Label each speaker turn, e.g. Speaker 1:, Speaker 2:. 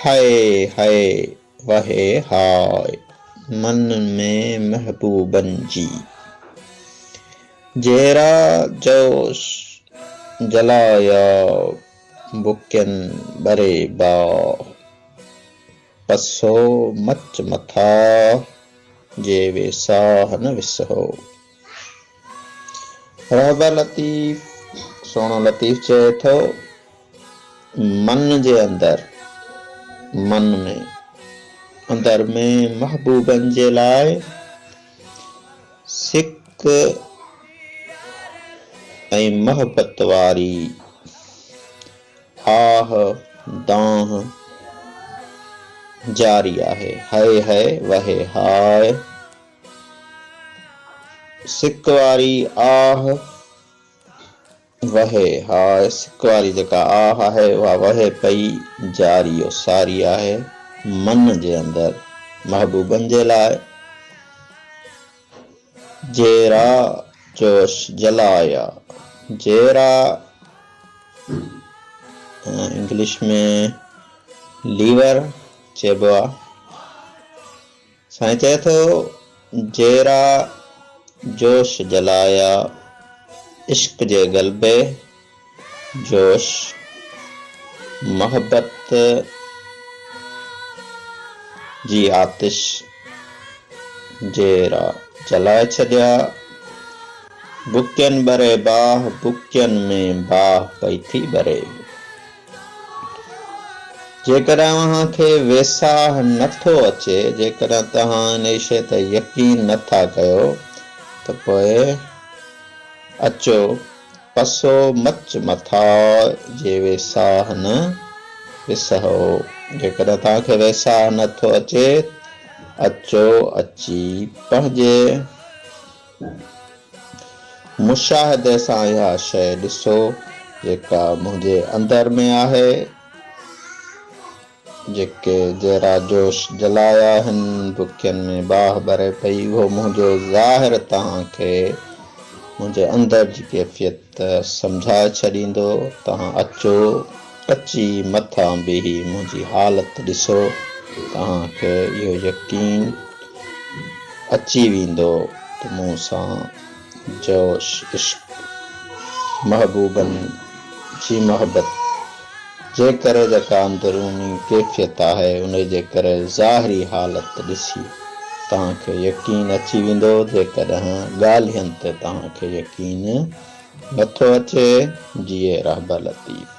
Speaker 1: High high وهي high, من ۾ محبوبن جي. جيرا جوش جلايا، بکين ٻري باهه. پسو مچ مٿاهه، جي ويساهه نه وسهو. رهبر لطيف، سهڻو لطيف چئي ٿو، من جي اندر، من ۾، اندر ۾ محبوبن جي لاء سڪ ۽ محبت واري آهه دانهن جاري آهي. هئي هئي وهي هاء. سڪ واري آهه وهي هاء، سڪ واري جيڪا آهه آهي اها وهي پئي، جاري و ساري آهي، من جي اندر محبوبن جي لاء، جيرا جوش جلايا، جيرا انگلش ۾ ليور چئبو آهي. سائين چئي ٿو، جيرا جوش جلايا عشق جي غلبي، جوش، محبت جي آتش جيرا جلائي ڇڏيا، بڪين ٻري باهه، بڪين ۾ باهه پئي ٿي ٻري. جيڪڏهن اوهان کي ويساهه نه ٿو اچي، جيڪڏهن توهان انهيء شيء تي يقين نه ٿا ڪيو ته پوء اچو، پسو مچ مٿاء جي ويساهه نه وسهو. جيڪڏهن توهان کي ويساهه نه ٿو اچي، اچو اچي پنهنجي مشاهدي سان اها شيء ڏسو جيڪا منهنجي اندر ۾ آهي. جيڪي جيرا جوش جلايا آهن، بکين ۾ باهه ٻري پئي، اهو منهنجو ظاهر توهان کي منهنجي اندر جي ڪيفيت سمجهائي ڇڏيندو. توهان اچو، اچي مٿان بيهي منهنجي حالت ڏسو، توهان کي اهو يقين اچي ويندو ته مون سان جوش عشق، محبوبن جي محبت جي ڪري جيڪا اندروني ڪيفيت آهي، انهي جي ڪري ظاهري حالت ڏسي توهان کي يقين اچي ويندو، جيڪڏهن ڳالهين تي توهان کي يقين نٿو اچي، جيئي رهبر لطيف.